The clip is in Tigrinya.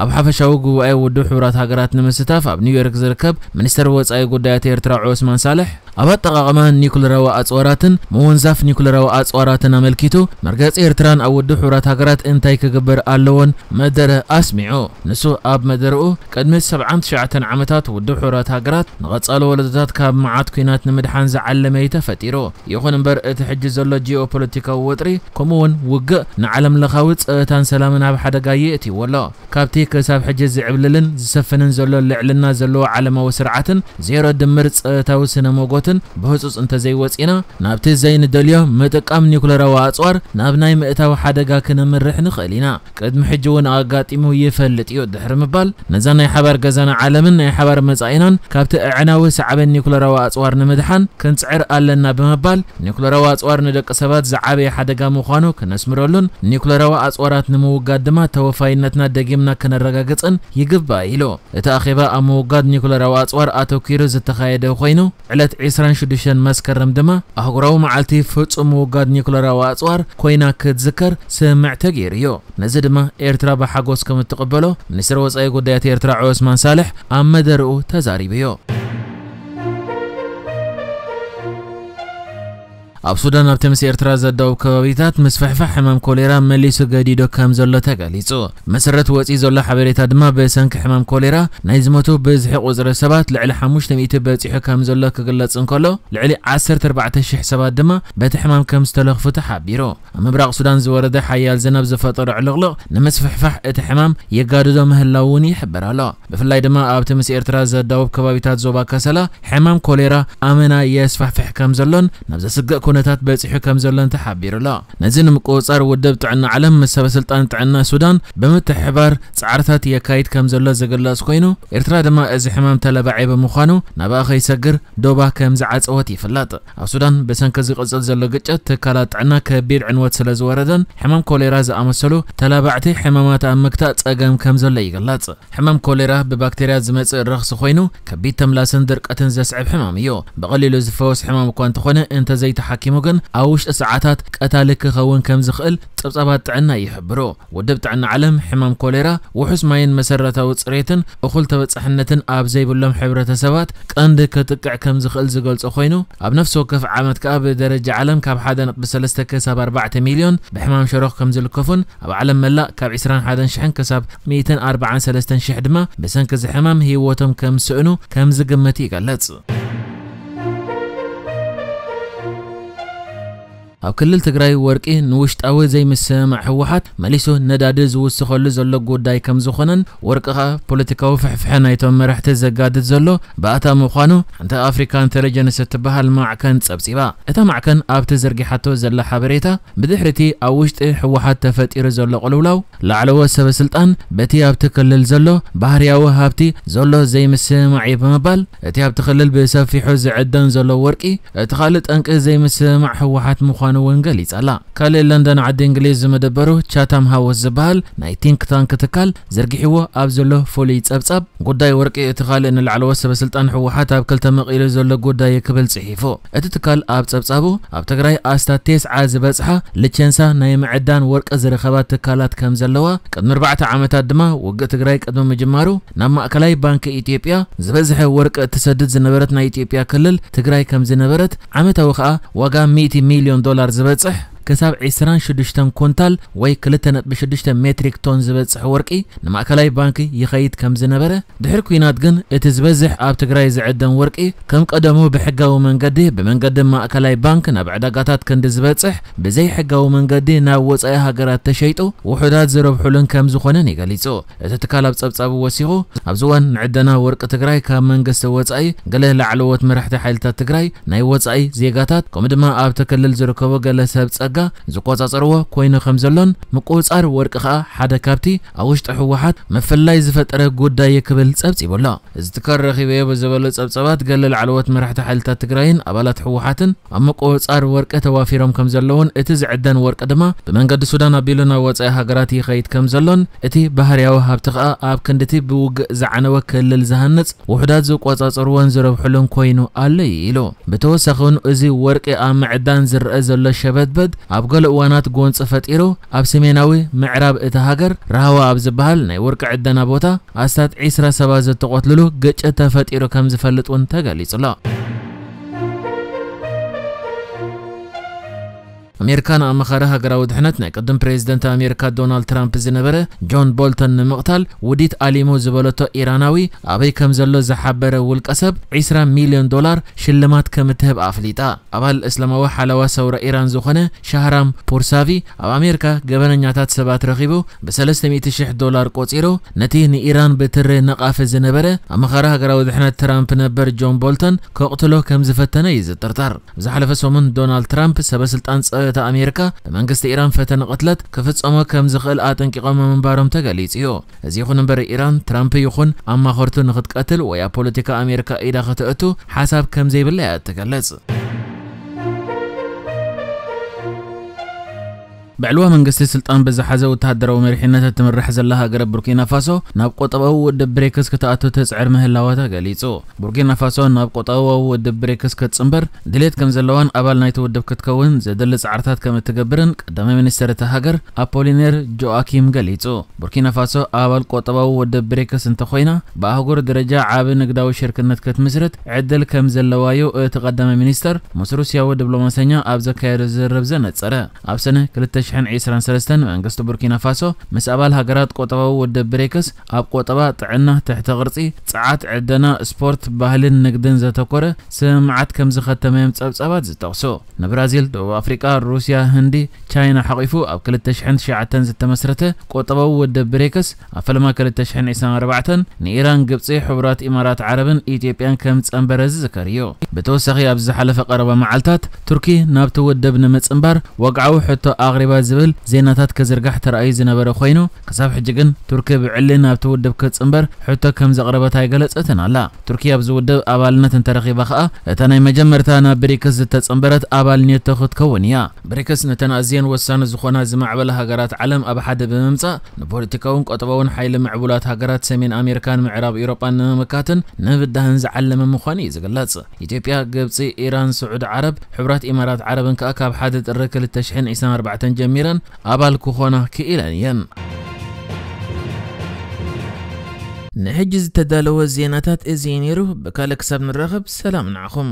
ኣብ ሓፈሻዊ ጉባኤ ውድብ ሕቡራት ሃገራት ንምስታፍ ኣብ ኒውዮርክ ዝርከብ ሚኒስተር ወጻኢ ጉዳያት ኤርትራ ዑስማን ሳልሕ፣ ኣብ ኣጠቓቕማ ኒኩለራዊ ኣጽዋራትን ምውንዛፍ ኒኩለራዊ ኣጽዋራትን ኣመልኪቱ፣ መርገጺ ኤርትራን ኣብ ውድብ ሕቡራት ሃገራት እንታይ ክግበር ኣለዎን መደረ ኣስሚዑ። ንሱ ኣብ መደረኡ፣ ቅድሚ ሰብዓን ትሽዓተን ዓመታት ውድብ ሕቡራት ሃገራት ንቐጻሊ ወለዶታት ካብ መዓት ኲናት ንምድሓን ዝዓለመ እዩ ተፈጢሩ። ይኹን እምበር፣ እቲ ሕጂ ዘሎ ጂኦፖለቲካዊ ወጥሪ፣ ከምኡ እውን ውግእ፣ ንዓለም ለኻዊ ጸጥታን ሰላምን ኣብ ሓደጋ የእትይዎ ኣሎ። ካብቲ ክሳብ ሕጂ ዝዕብልልን ዝሰፍንን ዘሎ ልዕልና ዘለዎ ዓለማዊ ስርዓትን ዜሮ ድምር ጸጥታዊ ስነ ሞጎትን ብህጹጽ እንተዘይወጺና፣ ናብቲ ዘይንደልዮ ምጥቃም ኒኩለራዊ ኣጽዋር ናብ ናይ ምእታው ሓደጋ ክነምርሕ ንኽእል ኢና። ቅድሚ ሕጂ እውን ኣጋጢሙ ይፈልጥ እዩ ድሕሪ ምባል፣ ነዛ ናይ ሓባር ገዛና ዓለምን ናይ ሓባር መጻኢናን ካብቲ ኣዕናዊ ሳዕቤን ኒኩለራዊ ኣጽዋር ንምድሓን ክንጽዕር ኣለና ብምባል፣ ኒኩለራዊ ኣጽዋር ንደቂ ሰባት ዝዓበየ ሓደጋ ምዃኑ ክነስምረሉን ኒኩለራዊ ኣጽዋራት ንምውጋድ ድማ ተወፋይነትና ደጊምና ክነረጋግጽን ይግባእ ኢሉ። እቲ ኣኼባ ኣብ ምውጋድ ኒኩለራዊ ኣጽዋር ኣተኲሩ ዝተኻየደ ኮይኑ፣ ዕለት ዕስራን ሽዱሽተን መስከረም ድማ ኣህጉራዊ መዓልቲ ፍጹም ምውጋድ ኒኩለራዊ ኣጽዋር ኮይና ክትዝከር ስምምዕ ተገይሩ እዩ። ነዚ ድማ ኤርትራ ብሓጎስ ከም እትቕበሎ ሚኒስትር ወጻኢ ጉዳያት ኤርትራ ዑስማን ሳልሕ ኣብ መደርኡ ተዛሪቡ እዩ። ኣብ ሱዳን ኣብቲ ምስ ኤርትራ ዘዳውብ ከባቢታት ምስፍሕፋሕ ሕማም ኮሌራ መሊሱ ገዲዶ ከም ዘሎ ተገሊጹ። መሰረት ወጺኡ ዘሎ ሓበሬታ ድማ ብሰንኪ ሕማም ኮሌራ ናይ ዝሞቱ ብዝሒ ቁጽሪ ሰባት ልዕሊ ሓሙሽተ ሚእቲ በጺሑ ከም ዘሎ ክግለጽ እንከሎ፣ ልዕሊ ዓሰርተ ኣርባዕተ ሽሕ ሰባት ድማ በቲ ሕማም ከም ዝተለኽፉ ተሓቢሩ። ኣብ ምብራቕ ሱዳን ዝወረደ ሓያል ዝናብ ዝፈጠሮ ዕልቕልቕ ንምስፍሕፋሕ እቲ ሕማም የጋድዶ ምህላው እውን ይሕበር ኣሎ። ብፍላይ ድማ ኣብቲ ምስ ኤርትራ ዘዳውብ ከባቢታት ዞባ ከሰላ ሕማም ኮሌራ ኣመና የስፋሕፍሕ ከም ዘሎን ናብ ዘስግእ ኩነታት በጺሑ ከም ዘሎን ተሓቢሩ ኣሎ። ነዚ ንምቁጽጻር ውድብ ጥዕና ዓለም ምስ ሰበ ስልጣን ጥዕና ሱዳን ብምትሕባር ጻዕርታት የካይድ ከም ዘሎ ዝግለጽ ኮይኑ፣ ኤርትራ ድማ እዚ ሕማም ተለባዒ ብምዃኑ ናብኣ ከይሰግር ዶባ ከም ዝዓጸወት ይፍለጥ። ኣብ ሱዳን ብሰንኪ ዝቕጽል ዘሎ ግጭት ትካላት ጥዕና ከቢድ ዕንወት ስለ ዝወረደን ሕማም ኮሌራ ዝኣመሰሉ ተላባዕቲ ሕማማት ኣብ ምግታእ ጸገም ከም ዘሎ ይግለጽ። ሕማም ኮሌራ ብባክቴርያ ዝመጽእ ረኽሲ ኮይኑ፣ ከቢድ ተምላስን ድርቀትን ዘስዕብ ሕማም እዩ። ብቐሊሉ ዝፈወስ ሕማም እኳ እንተኾነ፣ እንተዘይተሓኪሙ ግን ኣብ ውሽጢ ሰዓታት ቀታሊ ክኸውን ከም ዝኽእል ጸብጻባት ጥዕና ይሕብሩ። ውድብ ጥዕና ዓለም ሕማም ኮሌራ ውሑስ ማይን መሰረታዊ ጽሬትን እኹል ተበጻሕነትን ኣብ ዘይብሎም ሕብረተሰባት ቀንዲ ክጥቅዕ ከም ዝኽእል ዝገልጾ ኮይኑ፣ ኣብ ነፍሲ ወከፍ ዓመት ከኣ ብደረጃ ዓለም ካብ ሓደ ነጥቢ ሰለስተ ክሳብ ኣርባዕተ ሚልዮን ብሕማም ሸሮኽ ከም ዝልከፉን ኣብ ዓለም መላእ ካብ ዕስራን ሓደን ሽሕን ክሳብ ሚእትን ኣርባዓን ሰለስተን ሽሕ ድማ ብሰንኪ እዚ ሕማም ህይወቶም ከም ዝስእኑ ከም ዝግመት ይገልጽ። ኣብ ክልል ትግራይ ወርቂ ንውሽጣዊ ዘይምስምማዕ ህወሓት መሊሱ ነዳዲ ዝውስኸሉ ዘሎ ጉዳይ ከም ዝኾነን፣ ወርቂ ኸኣ ፖለቲካዊ ፍሕፍሐ ናይቶም መራሕቲ ዘጋድድ ዘሎ ባእታ ምዃኑ ሓንቲ ኣፍሪካ ኢንተለጀንስ እትበሃል ማዕከን ጸብጺባ። እታ ማዕከን ኣብቲ ዘርጊሓቶ ዘላ ሓበሬታ፣ ብድሕሪቲ ኣብ ውሽጢ ህወሓት ተፈጢሩ ዘሎ ቅልውላው፣ ላዕለዎት ሰበ ስልጣን በቲ ኣብቲ ክልል ዘሎ ባህርያዊ ሃብቲ ዘሎ ዘይምስምማዕ እዩ ብምባል፣ እቲ ኣብቲ ክልል ብሰፊሑ ዝዕደን ዘሎ ወርቂ እቲ ካልእ ጠንቂ ዘይምስምማዕ ህወሓት ምዃኑ እውን ገሊጻ ኣላ። ካልእ ለንደን ዓዲ እንግሊዝ ዝመደበሩ ቻታም ሃውስ ዝበሃል ናይ ቲንክ ታንክ ትካል ዘርጊሕዎ ኣብ ዘሎ ፍሉይ ጸብጻብ፣ ጉዳይ ወርቂ እቲ ካልእ ንላዕለዎት ሰበ ስልጣን ህወሓት ኣብ ክልተ መቒሉ ዘሎ ጉዳይ እዩ ክብል ጽሒፉ። እቲ ትካል ኣብ ጸብጻቡ፣ ኣብ ትግራይ ኣስታት ቴስዓ ዝበጽሓ ልቸንሳ ናይ ምዕዳን ወርቂ ዝረኸባ ትካላት ከም ዘለዋ፣ ቅድሚ ኣርባዕተ ዓመታት ድማ ውግእ ትግራይ ቅድሚ ምጅማሩ ናብ ማእከላይ ባንኪ ኢትዮጵያ ዝበዝሐ ወርቂ እትሰድድ ዝነበረት ናይ ኢትዮጵያ ክልል ትግራይ ከም ዝነበረት፣ ዓመታዊ ከኣ ዋጋ ሚእቲ ሚልዮን ዶላር ዝበጽሕ ክሳብ ዕስራን ሽዱሽተን ኩንታል ወይ ክልተ ነጥቢ ሽዱሽተ ሜትሪክ ቶን ዝበጽሕ ወርቂ ንማእከላይ ባንኪ ይኸይድ ከም ዝነበረ፣ ድሕሪ ኲናት ግን እቲ ዝበዝሕ ኣብ ትግራይ ዝዕደን ወርቂ ከም ቀደሙ ብሕጋዊ መንገዲ ብመንገዲ ማእከላይ ባንክ ናብ ዕዳጋታት ክንዲ ዝበጽሕ፣ ብዘይሕጋዊ መንገዲ ናብ ወጻኢ ሃገራት ተሸይጡ ውሑዳት ዝረብሑሉን ከም ዝኾነን እዩ ገሊጹ። እቲ ትካል ኣብ ጸብጻቡ ወሲኹ፣ ኣብዚ እዋን ንዕደና ወርቂ ትግራይ ካብ መንግስቲ ወጻኢ ገለ ላዕለዎት መራሕቲ ሓይልታት ትግራይ፣ ናይ ወጻኢ ዜጋታት፣ ከምኡ ድማ ኣብቲ ክልል ዝርከቡ ገለ ሰብ ጸጋ ዝቆጻጸርዎ ኮይኑ ከም ዘሎን፣ ምቁጽጻር ወርቂ ከኣ ሓደ ካብቲ ኣብ ውሽጢ ህወሓት ምፍልላይ ዝፈጠረ ጉዳይ እዩ ክብል ጸብጺቡ ኣሎ። እዚ ትካል ረኺበዮ ብዝበሎ ጸብጻባት፣ ገለ ላዕለዎት መራሕቲ ሓይልታት ትግራይን ኣባላት ህወሓትን ኣብ ምቁጽጻር ወርቂ ተዋፊሮም ከም ዘለውን፣ እቲ ዝዕደን ወርቂ ድማ ብመንገዲ ሱዳን ኣቢሉ ናብ ወጻኢ ሃገራት ይኸይድ ከም ዘሎን፣ እቲ ባህርያዊ ሃብቲ ከኣ ኣብ ክንድቲ ብውግእ ዝዓነወ ክልል ዝሃንጽ ውሑዳት ዝቆጻጸርዎን ዝረብሕሉን ኮይኑ ኣሎ እዩ ኢሉ። ብተወሳኺ እውን፣ እዚ ወርቂ ኣብ ምዕዳን ዝረአ ዘሎ ሸበድበድ ኣብ ገለ እዋናት ጎንፂ ፈጢሩ ኣብ ሰሜናዊ ምዕራብ እታ ሃገር ራህዋ ኣብ ዝበሃል ናይ ወርቂ ዕደና ቦታ ኣስታት ዒስራ ሰባት ዝተቖትልሉ ግጭት ተፈጢሩ ከም ዝፈልጥ እውን ተገሊጹ ኣሎ። ኣሜሪካ ንኣማኻሪ ሃገራዊ ድሕነት ናይ ቅድም ፕሬዚደንት ኣሜሪካ ዶናልድ ትራምፕ ዝነበረ ጆን ቦልተን ንምቕታል ውዲት ኣሊሙ ዝበለቶ ኢራናዊ ኣበይ ከም ዘሎ ዝሓበረ ውልቀ ሰብ ዒስራ ሚልዮን ዶላር ሽልማት ከም እትህብ ኣፍሊጣ። ኣባል እስላማዊ ሓለዋ ሰውራ ኢራን ዝኾነ ሻህራም ፖርሳቪ ኣብ ኣሜሪካ ገበነኛታት ሰባት ረኺቡ ብሰለስተ ሚእቲ ሽሕ ዶላር ቆጺሩ ነቲ ንኢራን ብትሪ ነቓፊ ዝነበረ ኣማኻሪ ሃገራዊ ድሕነት ትራምፕ ነበር ጆን ቦልተን ከቕትሎ ከም ዝፈተነ እዩ ዝጥርጠር። ዝሓለፈ ሰሙን ዶናልድ ትራምፕ ሰበ ስልጣን ጸጥታ ኣሜሪካ ብመንግስቲ ኢራን ፈተነ ቅትለት ክፍጸሞ ከም ዝኽእል ኣጠንቂቖም ምንባሮም ተገሊጹ እዩ። እዚ ይኹን እምበር ኢራን ትራምፕ ይኹን ኣማኸርቱ ንኽትቀትል ወይ ኣብ ፖለቲካ ኣሜሪካ ኢዳ ከተእቱ ሓሳብ ከም ዘይብላ እያ እትገልጽ። ብዕልዋ መንግስቲ ስልጣን ብዝሓዘ ወተሃደራዊ መሪሕነት እትምራሕ ዘላ ሃገረ ቡርኪና ፋሶ ናብ ቁጠባዊ ውድብ ብሬክስ ክትኣቱ ትጽዕር ምህላዋ ተገሊጹ። ቡርኪና ፋሶ ናብ ቁጠባዊ ውድብ ብሬክስ ክትጽንበር ድሌት ከም ዘለዋን ኣባል ናይቲ ውድብ ክትከውን ዘድሊ ጻዕርታት ከም እትገብርን ቀዳማይ ሚኒስትር እታ ሃገር ኣፖሊኔር ጆኣኪም ገሊጹ። ቡርኪና ፋሶ ኣባል ቁጠባዊ ውድብ ብሬክስ እንተኾይና ብኣህጉር ደረጃ ዓቢ ንግዳዊ ሽርክነት ክትምስርት ዕድል ከም ዘለዋዩ እቲ ቀዳማይ ሚኒስትር ምስ ሩስያዊ ዲፕሎማሰኛ ኣብ ዘካየዶ ዝርርብ ዘነጸረ። ኣብ ሰነ ክልተ ሽሕን ዕስራን ሰለስተን መንግስቲ ቡርኪና ፋሶ ምስ ኣባል ሃገራት ቁጠባዊ ውድብ ብሬክስ ኣብ ቁጠባ፣ ጥዕና፣ ትሕተ ቅርጺ፣ ጸዓት፣ ዕደና፣ ስፖርት፣ ባህልን ንግድን ዘተኮረ ስምምዓት ከም ዝኸተመ እዮም ጸብጻባት ዝጠቕሱ። ንብራዚል፣ ደቡብ ኣፍሪቃ፣ ሩስያ፣ ህንዲ፣ ቻይና ሓቒፉ ኣብ ክልተ ሽሕን ትሽዓተን ዝተመስረተ ቁጠባዊ ውድብ ብሬክስ ኣብ ፈለማ ክልተ ሽሕን ዕስራን ኣርባዕተን ንኢራን፣ ግብጺ፣ ሕቡራት ኢማራት ዓረብን ኢትዮጵያን ከም ጸንበረ ዝዝከር እዩ። ብተወሳኺ ኣብዚ ዝሓለፈ ቀረባ መዓልታት ቱርኪ ናብቲ ውድብ ንምጽንባር ወግዓዊ ሕቶ ኣቕሪባ ዝብል ዜናታት ክዝርጋሕ ተራእዩ ዝነበረ ኮይኑ ክሳብ ሕጂ ግን ቱርኪ ብዕሊ ናብቲ ውድብ ክትጽንበር ሕቶ ከም ዘቕረበት ኣይገለጸትን ኣላ። ቱርኪ ኣብዚ ውድብ ኣባልነት እንተረኺባ ከኣ እታ ናይ መጀመርታ ናብ ብሪክስ ዝተጸንበረት ኣባል ኔቶ ክትከውን እያ። ብሪክስ ነተን ኣዝየን ወሳኒ ዝኾና ዝማዕበላ ሃገራት ዓለም ኣብ ሓደ ብምምጻእ ንፖለቲካውን ቁጠባውን ሓይሊ ምዕቡላት ሃገራት ሰሜን ኣሜሪካን ምዕራብ ኤውሮጳን ንምምካትን ንምብዳህን ዝዓለመ ምዃኑ እዩ ዝግለጽ። ኢትዮጵያ፣ ግብጺ፣ ኢራን፣ ስዑዲ ዓረብ፣ ሕቡራት ኢማራት ዓረብን ከኣ ካብ ሓደ ጥሪ ክልተ ሽሕን ዕስራን ኣርባዕተን ጀሚረን ኣባል ክኾና ክኢለን እየን። ንሕጂ ዝተዳለወ ዜናታት እዚ እዩ ነይሩ። ብካልእ ክሳብ ንራኸብ ሰላም ንዓኹም።